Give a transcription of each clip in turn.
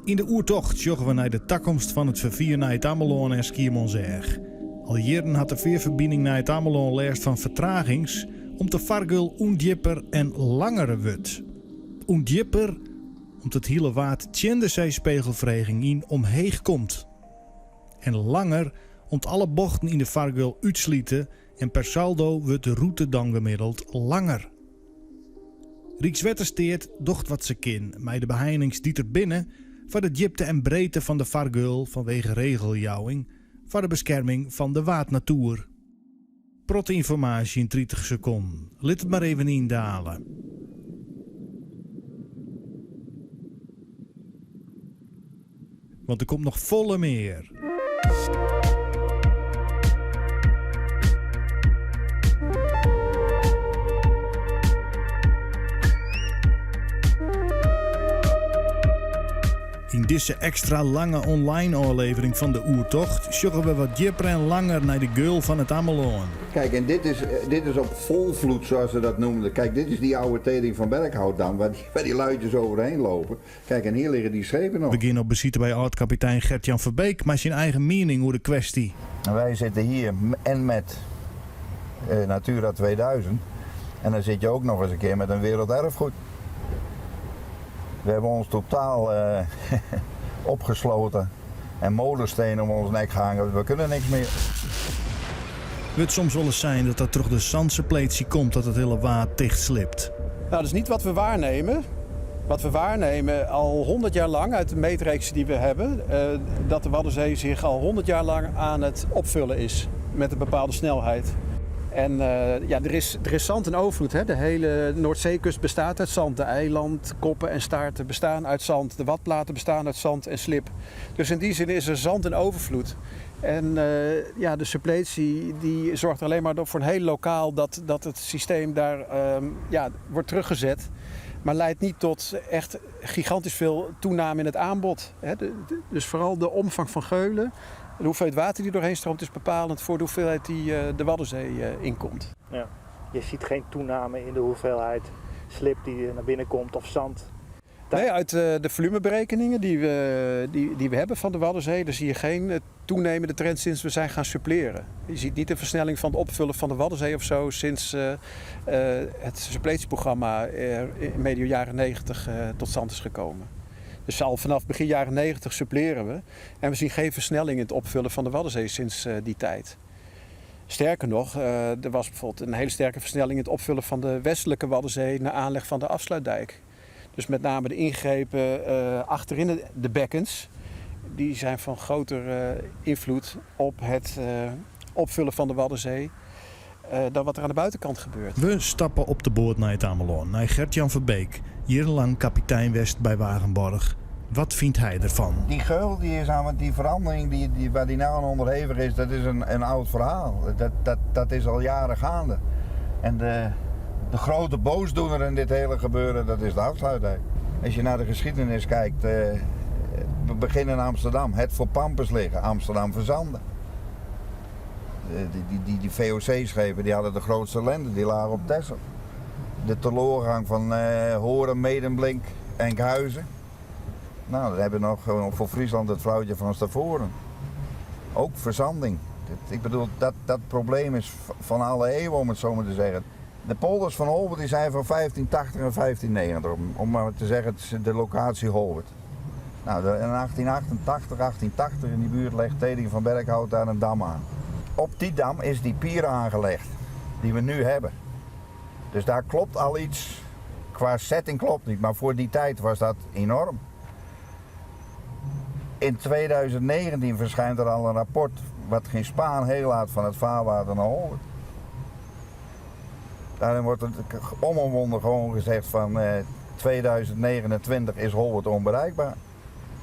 Yn de oertocht sjogge we nei de takomst fan it ferfier nei It Amelân en Skiermûntseach. Al jierren hat de fearferbining nei It Amelân lêst fan fertragings om't de fargeul ûndjipper en langer wurdt. Ûndjipper om't it hiele Waad tsjin de seespegelferheging yn omheech komt. En langer om't alle bochten yn de fargeul útslite en per saldo wurdt de rûte dan gemiddeld langer. Rykswettersteat docht wat se kin mei de beheinings dy't der binne foar de djipte en breedte fan de fargeul fanwege regeljouwing foar de beskerming fan de waadnatoer. Protte ynformaasje yn 30 sekonden. Lit it mar even yndale. Want der komt noch folle mear. Yn dizze ekstra lange online ôflevering fan de Oertocht sjogge we wat djipper en langer nei de geul fan It Amelân. Kijk, en dit is, dit is op volvloed, zoals ze dat noemden. Kijk, dit is die oude Teding van Berkhoutdam, waar die, waar die luidjes overheen lopen. Kijk, en hier liggen die schepen nog. We gean op besite by âld-kapitein Gert-Jan Verbeek mei syn eigen miening oer de kwesty. Wij zitten hier en met Natura 2000 en dan zit je ook nog eens een keer met een werelderfgoed. We hebben ons totaal opgesloten en molenstenen om ons nek gehangen. We kunnen niks meer. Wurdt soms wolris sein dat dat troch de zandsuppletie komt dat it hiele Waad tichtslibt. Nou, dat is niet wat we waarnemen. Wat we waarnemen al 100 jaar lang uit de meetreeksen die we hebben, dat de Waddenzee zich al 100 jaar lang aan het opvullen is met een bepaalde snelheid. En ja, er is zand in overvloed. Hè? De hele Noordzeekust bestaat uit zand. De eilandkoppen en staarten bestaan uit zand. De wadplaten bestaan uit zand en slib. Dus in die zin is er zand in overvloed. En ja, de suppletie die zorgt alleen maar voor een heel lokaal dat het systeem daar ja, wordt teruggezet. Maar leidt niet tot echt gigantisch veel toename in het aanbod. Hè. Dus vooral de omvang van geulen, de hoeveelheid water die doorheen stroomt, is bepalend voor de hoeveelheid die de Waddenzee inkomt. Ja, je ziet geen toename in de hoeveelheid slib die naar binnen komt of zand. Nee, uit de volumeberekeningen die we hebben van de Waddenzee, daar zie je geen toenemende trend sinds we zijn gaan suppleren. Je ziet niet de versnelling van het opvullen van de Waddenzee of zo sinds het suppletieprogramma in medio jaren 90 tot stand is gekomen. Dus al vanaf begin jaren 90 suppleren we en we zien geen versnelling in het opvullen van de Waddenzee sinds die tijd. Sterker nog, er was bijvoorbeeld een hele sterke versnelling in het opvullen van de westelijke Waddenzee na aanleg van de afsluitdijk. Dus met name de ingrepen achterin de bekkens, die zijn van groter invloed op het opvullen van de Waddenzee dan wat er aan de buitenkant gebeurt. We stappen op de boat nei It Amelân, nei Gert-Jan Verbeek, jierrenlang kapitein west by Wagenborg. Wat fynt hy derfan? Die geul die is aan, want die verandering die, die, waar die nou aan onderhevig is, dat is een oud verhaal. Dat is al jaren gaande. En de grote boosdoener in dit hele gebeuren, dat is de afsluitdijk. Als je naar de geschiedenis kijkt, we beginnen in Amsterdam. Het voor Pampus liggen, Amsterdam verzanden. Die VOC-schepen die hadden de grootste ellende, die lagen op Texel. De teloorgang van Hoorn, Medemblik, Enkhuizen. Nou, dan hebben we nog voor Friesland het vrouwtje van Stavoren. Ook verzanding. Ik bedoel, dat probleem is van alle eeuwen, om het zo maar te zeggen. De polders van Holwerd die zijn van 1580 en 1590, om maar te zeggen, het is de locatie Holwerd. Nou, in 1888, 1880 in die buurt legt Teding van Berkhout daar een dam aan. Op die dam is die pier aangelegd, die we nu hebben. Dus daar klopt al iets, qua setting klopt niet, maar voor die tijd was dat enorm. In 2019 verschijnt er al een rapport wat geen spaan heel laat van het vaarwater naar Holwerd. Daarin wordt het onomwonden gewoon gezegd van 2029 is Holwerd onbereikbaar.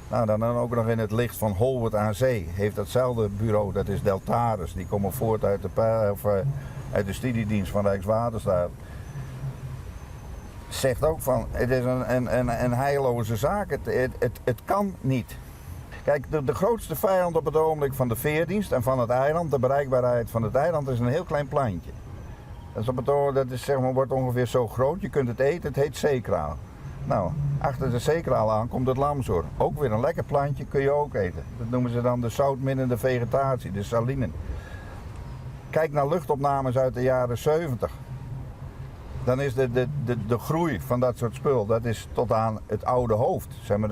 Nou, dan ook nog in het licht van Holwerd aan Zee heeft datzelfde bureau, dat is Deltares, die komen voort uit de studiedienst van Rijkswaterstaat. Zegt ook van, het is een heilloze zaak, het kan niet. Kijk, de grootste vijand op het ogenblik van de veerdienst en van het eiland, de bereikbaarheid van het eiland, is een heel klein plantje. Dat is op het ogenblik, dat is, zeg maar, wordt ongeveer zo groot, je kunt het eten, het heet zeekraal. Nou, achter de zeekraal aan komt het lamsoor. Ook weer een lekker plantje, kun je ook eten. Dat noemen ze dan de zoutminnende vegetatie, de salinen. Kijk naar luchtopnames uit de jaren 70. Dan is de groei van dat soort spul, dat is tot aan het oude hoofd. Zeg maar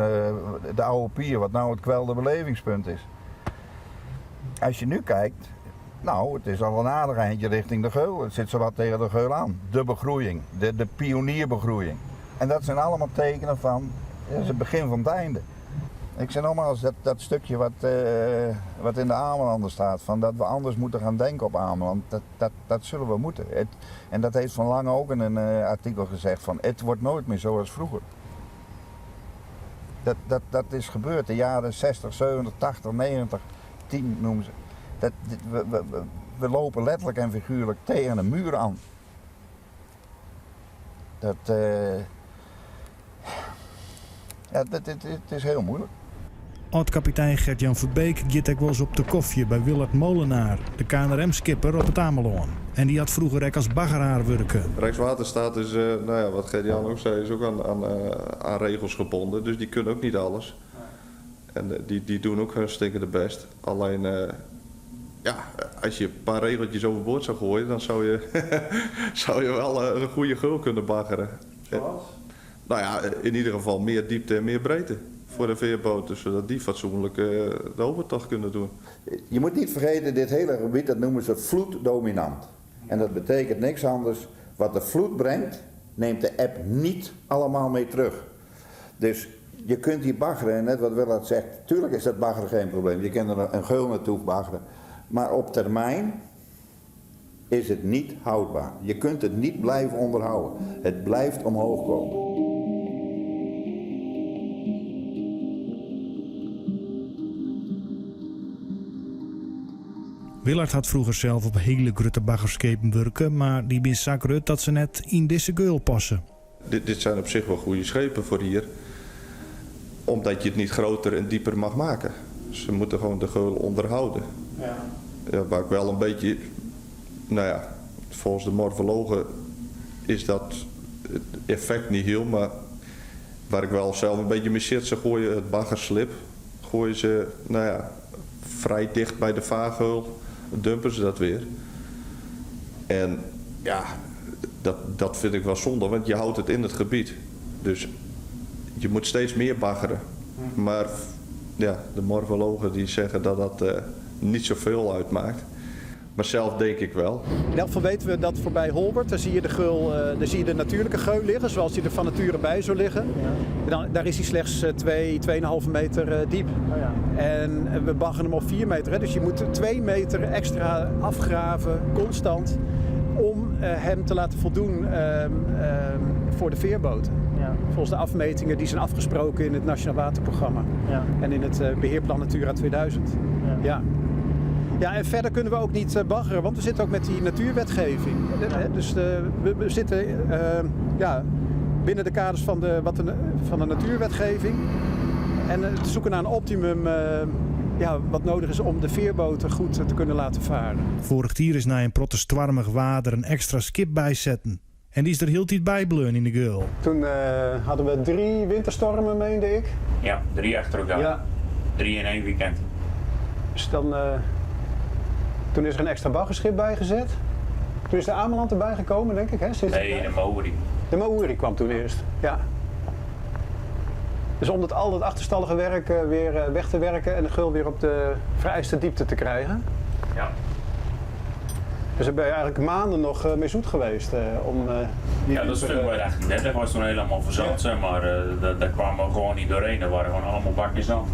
de oude pier, wat nou het kwelderbelevingspunt is. Als je nu kijkt, nou, het is al een aardig eindje richting de geul. Het zit zowat tegen de geul aan. De begroeiing, de pionierbeggroeiing. En dat zijn allemaal tekenen van, dat is het begin van het einde. Ik zeg nogmaals, dat stukje wat in de Amelander staat, van dat we anders moeten gaan denken op Ameland, dat zullen we moeten. En dat heeft Van Lange ook in een artikel gezegd, van het wordt nooit meer zoals vroeger. Dat is gebeurd, de jaren 60, 70, 80, 90, 10 noemen ze. We lopen letterlijk en figuurlijk tegen een muur aan. Het is heel moeilijk. Oud-kapitein Gert-Jan Verbeek gaat ook wel eens op de koffie bij Willard Molenaar, de K N R M-skipper op het Amelân. En die had vroeger ook als baggeraar werken. Rijkswaterstaat is, wat Gert-Jan ook zei, is ook aan regels gebonden. Dus die kunnen ook niet alles. En die doen ook hun stinkende best. Alleen, als je een paar regeltjes overboord zou gooien, dan zou je wel een goede geul kunnen baggeren. Zoals? In ieder geval meer diepte en meer breedte voor de veerboten, zodat die fatsoenlijk de overtocht kunnen doen. Je moet niet vergeten, dit hele gebied, dat noemen ze vloeddominant. En dat betekent niks anders. Wat de vloed brengt, neemt de eb niet allemaal mee terug. Dus je kunt hier baggeren, en net wat Willard zegt, tuurlijk is dat baggeren geen probleem. Je kunt er een geul naartoe baggeren. Maar op termijn is het niet houdbaar. Je kunt het niet blijven onderhouden. Het blijft omhoog komen. Willard had vroeger zelf op hele grote baggerskepen werken, maar die bin zakrut dat ze net in deze geul passen. Dit zijn op zich wel goede schepen voor hier, omdat je het niet groter en dieper mag maken. Ze moeten gewoon de geul onderhouden. Ja, waar ik wel een beetje, nou ja, volgens de morfologen is dat het effect niet heel, maar waar ik wel zelf een beetje mee zit, ze gooien het baggerslib, gooien ze, nou ja, vrij dicht bij de vaargeul, dumpen ze dat weer. En ja, dat vind ik wel zonde, want je houdt het in het gebied. Dus je moet steeds meer baggeren. Maar de morfologen die zeggen dat dat niet zoveel uitmaakt. Maar zelf denk ik wel. In elk geval weten we dat voorbij Holwerd, daar zie je de geul, daar zie je de natuurlijke geul liggen, zoals die er van nature bij zou liggen. En dan, daar is hij slechts tweeënhalve meter diep. En we baggeren hem op 4 meter, hè? Dus je moet 2 meter extra afgraven, constant, om hem te laten voldoen voor de veerboten. Volgens de afmetingen die zijn afgesproken in het Nationaal Waterprogramma en in het beheerplan Natura 2000. Ja, en verder kunnen we ook niet baggeren, want we zitten ook met die natuurwetgeving. Dus we zitten binnen de kaders van de natuurwetgeving. En het zoeken naar een optimum wat nodig is om de veerboten goed te kunnen laten varen. Vorig jaar is na een protestwarmig water een extra schip bijzetten. En die is er heel tijd bij bleun in de geul. Toen hadden we 3 winterstormen, meende ik. Ja, 3 achter elkaar. 3 in 1 weekend. Dus toen is er een extra baggerschip bijgezet. Toen is de Ameland erbij gekomen, denk ik, hè? Sinds Nee, die tijd. de Maori. De Maori kwam toen eerst, ja. Dus om al dat achterstallige werk weer weg te werken en de geul weer op de vereiste diepte te krijgen. Dus daar ben je eigenlijk maanden nog mee zoet geweest om die Ja, dat diepe, stuk bij de 38 was toen helemaal verzand, zeg maar. Daar kwamen we gewoon niet doorheen. Daar waren gewoon allemaal bakjes zand.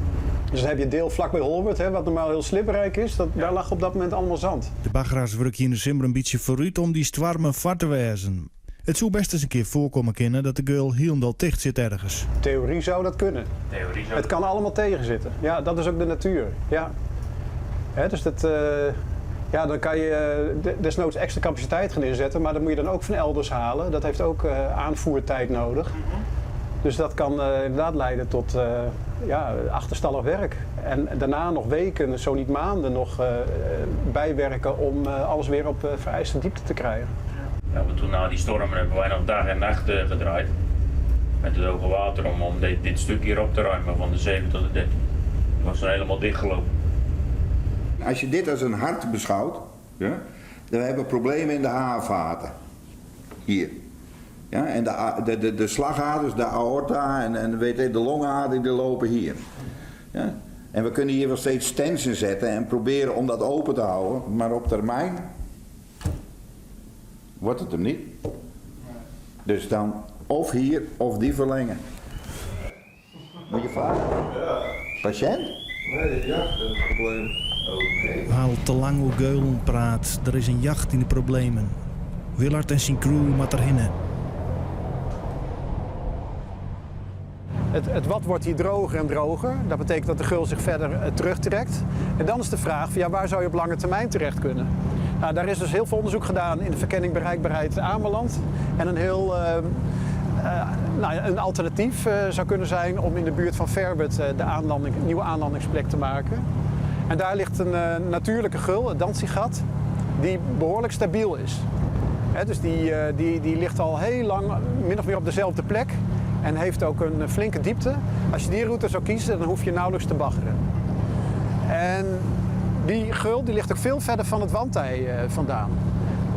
Dus dan heb je deel vlak bij Holwerd, hè, wat normaal heel slipperijk is. Daar lag op dat moment allemaal zand. De baggeraars werken in de simmer een beetje vooruit om die stwarmen vast te wijzen. Het zou best eens een keer voorkomen kunnen dat de geul helemaal dicht zit ergens. Theorie zou dat kunnen. Theorie zou Het kan allemaal tegenzitten. Ja, dat is ook de natuur. Ja. Hè, dus dat, ja, dan kan je desnoods extra capaciteit gaan inzetten, maar dat moet je dan ook van elders halen. Dat heeft ook aanvoertijd nodig. Dus dat kan inderdaad leiden tot achterstallig werk. En daarna nog weken, zo niet maanden, nog bijwerken om alles weer op vereiste diepte te krijgen. Ja, maar toen na die stormen hebben wij nog dag en nacht gedraaid. Met het hoge water om, om dit, dit stuk hier op te ruimen van de 7 tot de 13. Het was dan helemaal dichtgelopen. Als je dit als een hart beschouwt, ja, dan hebben we problemen in de haarvaten. Hier. Ja, en de, de, de, de slagaders, de aorta en, en weet je, de longader, die lopen hier. Ja? En we kunnen hier wel steeds stents in zetten en proberen om dat open te houden, maar op termijn wordt het hem niet. Dus dan of hier of die verlengen. Moet je vragen? Ja. Patiënt? Nee, ja, dat is een probleem. We ha al te lang oer geulen praat. Der is in jacht yn de problemen. Willard en syn crew moat derhinne. Het, het wad wordt hier droger en droger. Dat betekent dat de geul zich verder terugtrekt. En dan is de vraag, van, ja, waar zou je op lange termijn terecht kunnen? Nou, daar is dus heel veel onderzoek gedaan in de verkenning bereikbaarheid Ameland. En een heel nou, een alternatief zou kunnen zijn om in de buurt van Ferwert de aanlanding, nieuwe aanlandingsplek te maken. En daar ligt een natuurlijke geul, het Dantzigat, die behoorlijk stabiel is. Hè, dus die, die, die ligt al heel lang min of meer op dezelfde plek en heeft ook een flinke diepte. Als je die route zou kiezen, dan hoef je nauwelijks te baggeren. En die geul die ligt ook veel verder van het wantij vandaan.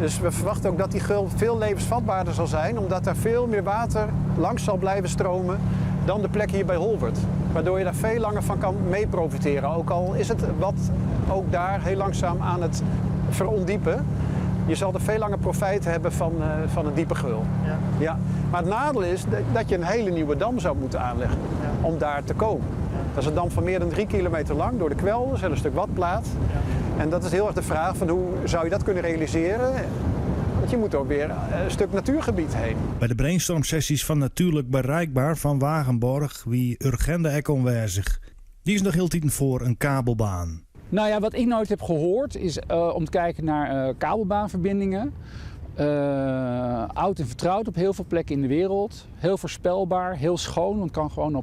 Dus we verwachten ook dat die geul veel levensvatbaarder zal zijn, omdat daar veel meer water langs zal blijven stromen dan de plek hier bij Holwerd. Waardoor je daar veel langer van kan mee profiteren. Ook al is het wat ook daar heel langzaam aan het verondiepen. Je zal er veel langer profijt hebben van een diepe geul. Ja. Ja. Maar het nadeel is dat je een hele nieuwe dam zou moeten aanleggen om daar te komen. Dat is een dam van meer dan 3 kilometer lang door de kwelders en een stuk wadplaat. En dat is heel erg de vraag van hoe zou je dat kunnen realiseren? Want je moet ook weer een stuk natuurgebied heen. By de brainstormsessies fan Natuurlijk Bereikbaar fan Wagenborg wie Urgenda ek oanwêzich. Dy is noch hieltiten foar in kabelbaan. Nou ja, wat ik nooit heb gehoord is om te kijken naar kabelbaanverbindingen. Oud en vertrouwd op heel veel plekken in de wereld. Heel voorspelbaar, heel schoon, want kan gewoon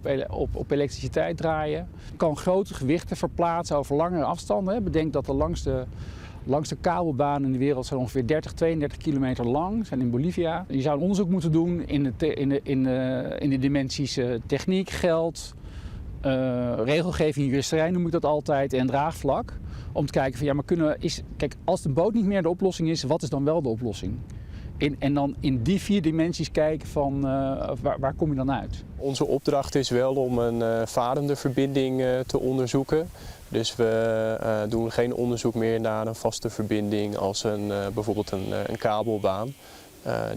op elektriciteit draaien. Kan grote gewichten verplaatsen over langere afstanden. Hè. Bedenk dat de langste kabelbanen in de wereld zijn ongeveer 30, 32 kilometer lang, zijn in Bolivia. Je zou een onderzoek moeten doen in de dimensies techniek, geld, regelgeving, juristerij noem ik dat altijd, en draagvlak. Om te kijken van ja, maar kunnen we, is, kijk, als de boot niet meer de oplossing is, wat is dan wel de oplossing? En dan in die 4 dimensies kijken van waar kom je dan uit? Onze opdracht is wel om een varende verbinding te onderzoeken. Dus we doen geen onderzoek meer naar een vaste verbinding als bijvoorbeeld een kabelbaan.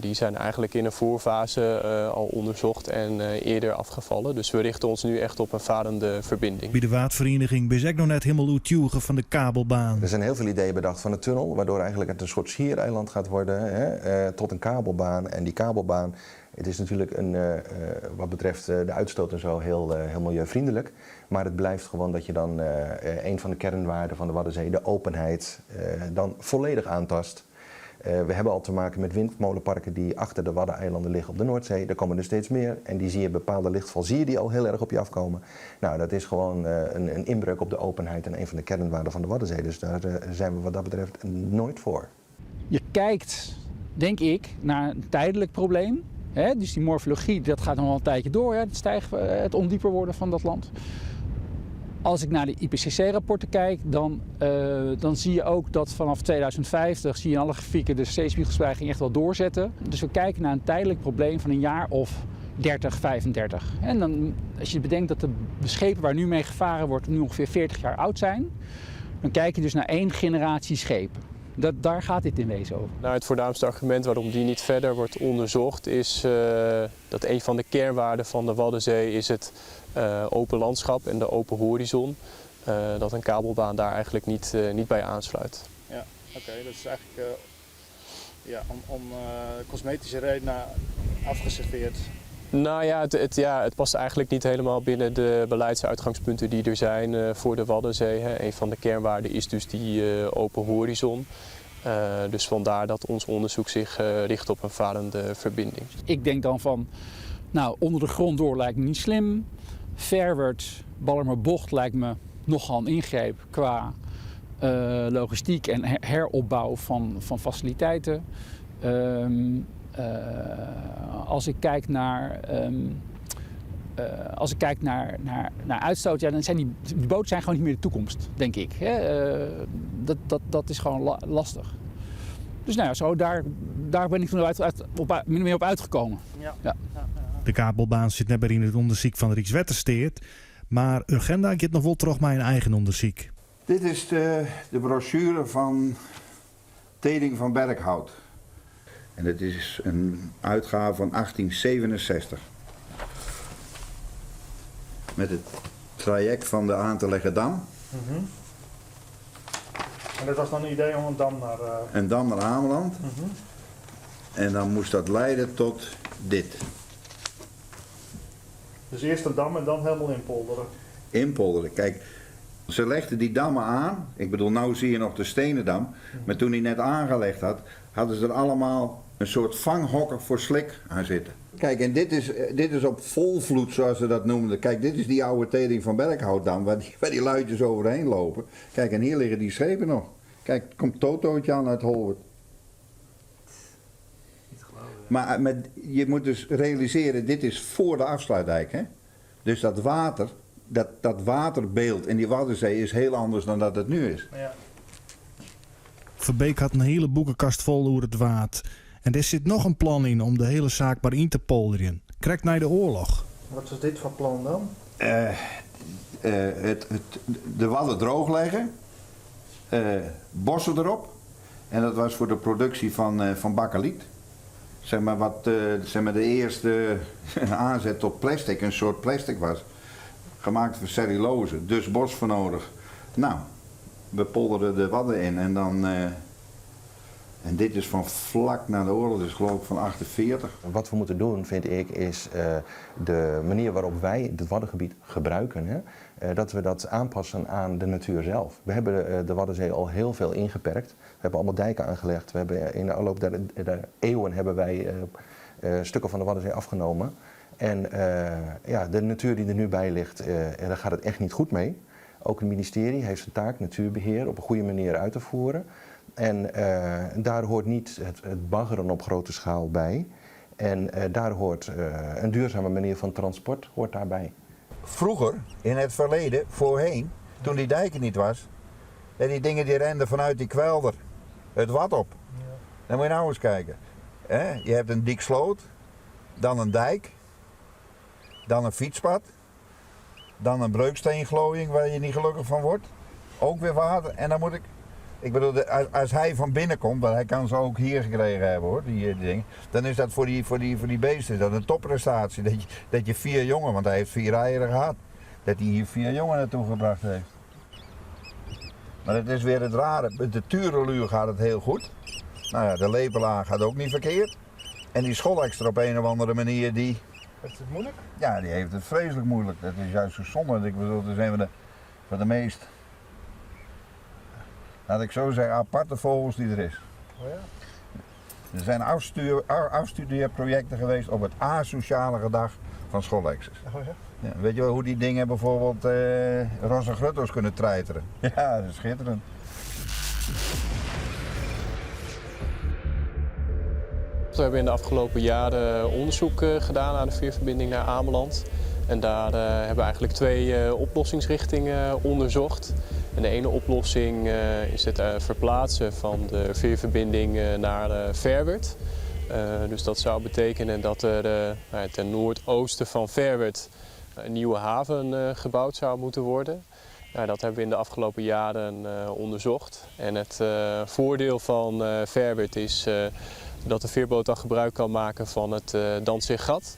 Die zijn eigenlijk in een voorfase al onderzocht en eerder afgevallen. Dus we richten ons nu echt op een varende verbinding. By de Waadferiening is ek noch net hielendal oertsjûge fan de kabelbaan. Er zijn heel veel ideeën bedacht van de tunnel, waardoor eigenlijk het een soort schiereiland gaat worden, hè, tot een kabelbaan. En die kabelbaan, het is natuurlijk wat betreft de uitstoot en zo heel milieuvriendelijk. Maar het blijft gewoon dat je dan een van de kernwaarden van de Waddenzee, de openheid, dan volledig aantast. We hebben al te maken met windmolenparken die achter de Waddeneilanden liggen op de Noordzee. Er komen er steeds meer en die zie je bepaalde lichtval, zie je die al heel erg op je afkomen. Dat is gewoon een inbreuk op de openheid en een van de kernwaarden van de Waddenzee. Dus daar zijn we wat dat betreft nooit voor. Je kijkt, denk ik, naar een tijdelijk probleem. Hè? Dus die morfologie, dat gaat nog wel een tijdje door, hè? Het ondieper worden van dat land. Als ik naar de I P C C-rapporten kijk, dan zie je ook dat vanaf 2050 zie je in alle grafieken de zeespiegelstijging echt wel doorzetten. Dus we kijken naar een tijdelijk probleem van een jaar of 30, 35. En dan, als je bedenkt dat de schepen waar nu mee gevaren wordt nu ongeveer 40 jaar oud zijn, dan kijk je dus naar 1 generatie schepen. Daar gaat dit in wezen over. Het voornaamste argument waarom die niet verder wordt onderzocht is dat een van de kernwaarden van de Waddenzee is het open landschap en de open horizon. Dat een kabelbaan daar eigenlijk niet bij aansluit. Ja, oké, dat is eigenlijk om cosmetische redenen afgeserveerd. Het past eigenlijk niet helemaal binnen de beleidsuitgangspunten die er zijn voor de Waddenzee. Hè. Een van de kernwaarden is dus die open horizon. Dus vandaar dat ons onderzoek zich richt op een varende verbinding. Ik denk dan van, onder de grond door lijkt me niet slim. Ferwert, Ballumerbocht lijkt me nogal een ingreep qua logistiek en heropbouw van faciliteiten. Als ik kijk naar Als ik kijk naar uitstoot, ja, dan zijn die boten zijn gewoon niet meer de toekomst, denk ik. Hè? Dat is gewoon lastig. Dus nou ja, zo, daar ben ik toen min of meer op uitgekomen. Ja. De kabelbaan sit net yn it ûndersyk fan Rykswettersteat, mar Urgenda giet noch wol troch mei in eigen ûndersyk. Dit is de brochure fan Teding van Berkhout. En het is een uitgave van 1867. Met het traject van de aan te leggen dam. En dat was dan een idee om een dam naar... Een dam naar Ameland. En dan moest dat leiden tot dit. Dus eerst een dam en dan helemaal inpolderen. Inpolderen, kijk. Ze legden die dammen aan. Ik bedoel, nou zie je nog de stenen dam. Maar toen hij net aangelegd had, hadden ze er allemaal een soort vanghokken voor slik aan zitten. Kijk, en dit is op volvloed, zoals ze dat noemden. Kijk, dit is die oude Teding van Berkhoutdam, waar die luidjes overheen lopen. Kijk, en hier liggen die schepen nog. Kijk, er komt Totootje aan uit Holwerd. Maar je moet dus realiseren, dit is voor de afsluitdijk, hè? Dus dat water, dat waterbeeld in die Waddenzee is heel anders dan dat het nu is. Verbeek hat in hiele boekekast fol oer it Waad. En dêr sit noch in plan yn om de hiele saak mar yn te polderjen. Krekt nei de oarloch. Wat is dit foar plan dan? De wadden droogleggen, bossen erop. En dat was voor de productie van bakeliet. Zeg maar wat, zeg maar de eerste aanzet tot plastic, een soort plastic was. Gemaakt van cellulose, dus bos voor nodig. Nou, we polderden de wadden in en dan... En dit is van vlak na de oorlog, dus geloof ik van 48. Wat we moeten doen, vind ik, is de manier waarop wij het Waddengebied gebruiken, hè, dat we dat aanpassen aan de natuur zelf. We hebben de Waddenzee al heel veel ingeperkt. We hebben allemaal dijken aangelegd. We hebben in de loop der eeuwen hebben wij stukken van de Waddenzee afgenomen. En de natuur die er nu bij ligt, daar gaat het echt niet goed mee. Ook het ministerie heeft zijn taak natuurbeheer op een goede manier uit te voeren. En daar hoort niet het baggeren op grote schaal bij. En daar hoort een duurzame manier van transport hoort daarbij. Vroeger, in het verleden, voorheen, toen die dijken niet was, en die dingen die renden vanuit die kwelder het wad op. Dan moet je nou eens kijken. Hè? Je hebt een dieksloot, dan een dijk, dan een fietspad, dan een breuksteenglooiing waar je niet gelukkig van wordt. Ook weer water en dan moet ik... Ik bedoel, als hij van binnen komt, want hij kan ze ook hier gekregen hebben hoor, die dingen. Dan is dat voor die beesten dat een topprestatie. Dat je 4 jongen, want hij heeft 4 eieren gehad, dat hij hier 4 jongen naartoe gebracht heeft. Maar het is weer het rare, met de tureluur gaat het heel goed. De lepelaar gaat ook niet verkeerd. En die scholekster op een of andere manier die... Heeft het moeilijk? Ja, die heeft het vreselijk moeilijk. Dat is juist zo zonde. Ik bedoel, het is een van de meest... Laat ik zo zeggen, aparte vogels die er is. Oh ja? Er zijn afstudeerprojecten geweest op het asociale gedrag van scholeksters. Oh ja? Ja, weet je wel hoe die dingen bijvoorbeeld roze grutto's kunnen treiteren? Ja, dat is schitterend. We hebben in de afgelopen jaren onderzoek gedaan naar de veerverbinding naar Ameland. En daar hebben we eigenlijk 2 oplossingsrichtingen onderzocht. En de ene oplossing is het verplaatsen van de veerverbinding naar Ferwert. Dus dat zou betekenen dat er ten noordoosten van Ferwert een nieuwe haven gebouwd zou moeten worden. Dat hebben we in de afgelopen jaren onderzocht. En het voordeel van Ferwert is dat de veerboot dan gebruik kan maken van het Danziggat.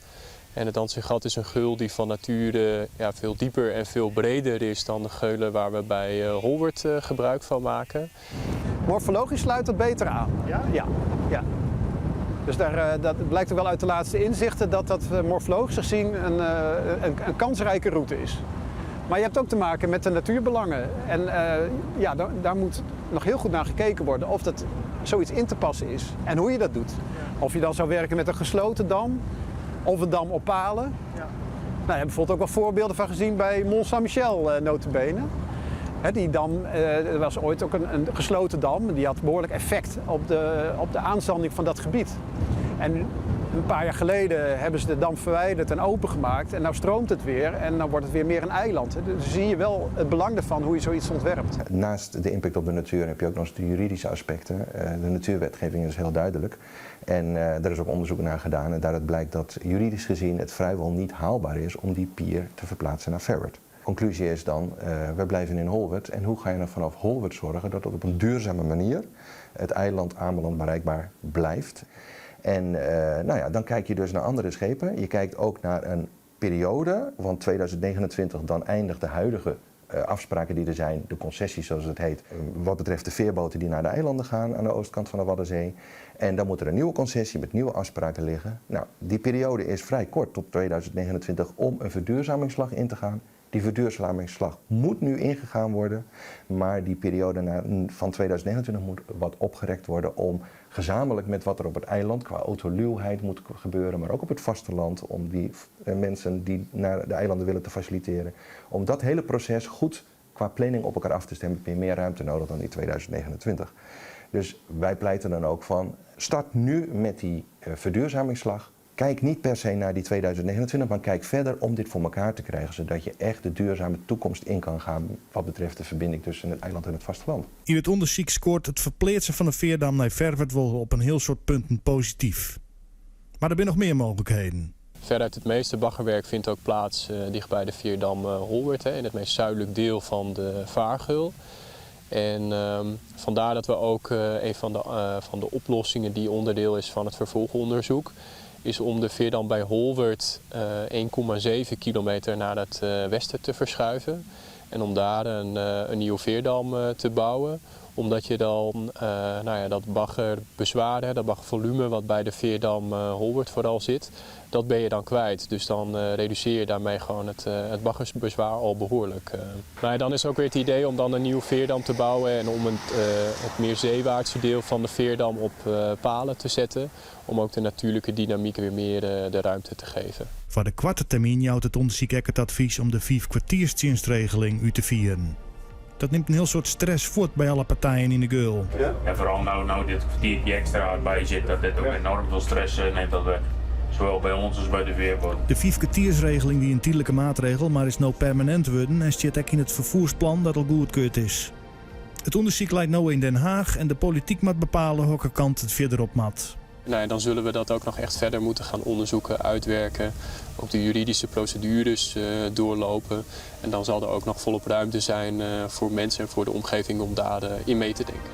En het Danziggat is een geul die van nature veel dieper en veel breder is dan de geulen waar we bij Holwerd gebruik van maken. Morfologisch sluit dat beter aan. Ja? Ja, ja. Dus dat blijkt ook wel uit de laatste inzichten dat dat morfologisch gezien een kansrijke route is. Maar je hebt ook te maken met de natuurbelangen. En daar moet nog heel goed naar gekeken worden of dat zoiets in te passen is en hoe je dat doet. Of je dan zou werken met een gesloten dam of een dam op palen. Je hebt bijvoorbeeld ook wel voorbeelden van gezien bij Mont Saint-Michel nota bene. Hè, die dam, er was ooit ook een gesloten dam en die had behoorlijk effect op de aanzanding van dat gebied. En Een paar jaar geleden hebben ze de dam verwijderd en opengemaakt. En nu stroomt het weer en dan wordt het weer meer een eiland. Dus zie je wel het belang ervan hoe je zoiets ontwerpt. Naast de impact op de natuur heb je ook nog eens de juridische aspecten. De natuurwetgeving is heel duidelijk. En daar is ook onderzoek naar gedaan. En daaruit blijkt dat juridisch gezien het vrijwel niet haalbaar is om die pier te verplaatsen naar Ferwert. Conclusie is dan, we blijven in Holwerd. En hoe ga je nou vanaf Holwerd zorgen dat het op een duurzame manier het eiland Ameland bereikbaar blijft? En nou ja, dan kijk je dus naar andere schepen. Je kijkt ook naar een periode, want 2029 dan eindigt de huidige afspraken die er zijn, de concessies zoals het heet, wat betreft de veerboten die naar de eilanden gaan aan de oostkant van de Waddenzee. En dan moet er een nieuwe concessie met nieuwe afspraken liggen. Nou, die periode is vrij kort, tot 2029, om een verduurzamingsslag in te gaan. Die verduurzamingsslag moet nu ingegaan worden, maar die periode van 2029 moet wat opgerekt worden om gezamenlijk met wat er op het eiland qua autoluwheid moet gebeuren, maar ook op het vasteland, om die mensen die naar de eilanden willen te faciliteren, om dat hele proces goed qua planning op elkaar af te stemmen, heb je meer ruimte nodig dan die 2029. Dus wij pleiten dan ook van, start nu met die verduurzamingsslag. Kijk niet per se naar die 2029, maar kijk verder om dit voor elkaar te krijgen, zodat je echt de duurzame toekomst in kan gaan wat betreft de verbinding tussen het eiland en het vasteland. In het onderzoek scoort het verplaatsen van de veerdam naar Ferwert wel op een heel soort punten positief. Maar er zijn nog meer mogelijkheden. Veruit het meeste baggerwerk vindt ook plaats dicht bij de veerdam Holwerd, hè, in het meest zuidelijk deel van de vaargeul. En vandaar dat we ook een van de oplossingen die onderdeel is van het vervolgonderzoek, is om de veerdam bij Holwerd 1,7 kilometer naar het westen te verschuiven. En om daar een nieuwe veerdam te bouwen. Omdat je dan dat baggerbezwaar, hè, dat baggervolume wat bij de veerdam Holwerd vooral zit, dat ben je dan kwijt. Dus dan reduceer je daarmee gewoon het baggerbezwaar al behoorlijk. Maar dan is ook weer het idee om dan een nieuwe veerdam te bouwen en om het meer zeewaartse deel van de veerdam op palen te zetten. Om ook de natuurlijke dynamiek weer meer de ruimte te geven. Voor de korte termijn houdt het onderzoek ook het advies om de 5 kwartiersdienstregeling uit te vieren. Dat neemt een heel soort stress voort bij alle partijen in de geul. Ja. En vooral nou dit kwartiertje extra bij zit, dat dit ook enorm veel stress neemt dat weg. Zowel bij ons als bij de veerboot. De 5 kwartiersregeling die een tijdelijke maatregel, maar is nou permanent worden en zit ook in het vervoersplan dat al goedkeurd is. Het onderzoek leidt nou in Den Haag en de politiek moet bepalen welke kant het verder op mat. Dan zullen we dat ook nog echt verder moeten gaan onderzoeken, uitwerken. Ook de juridische procedures doorlopen. En dan zal er ook nog volop ruimte zijn voor mensen en voor de omgeving om daar in mee te denken.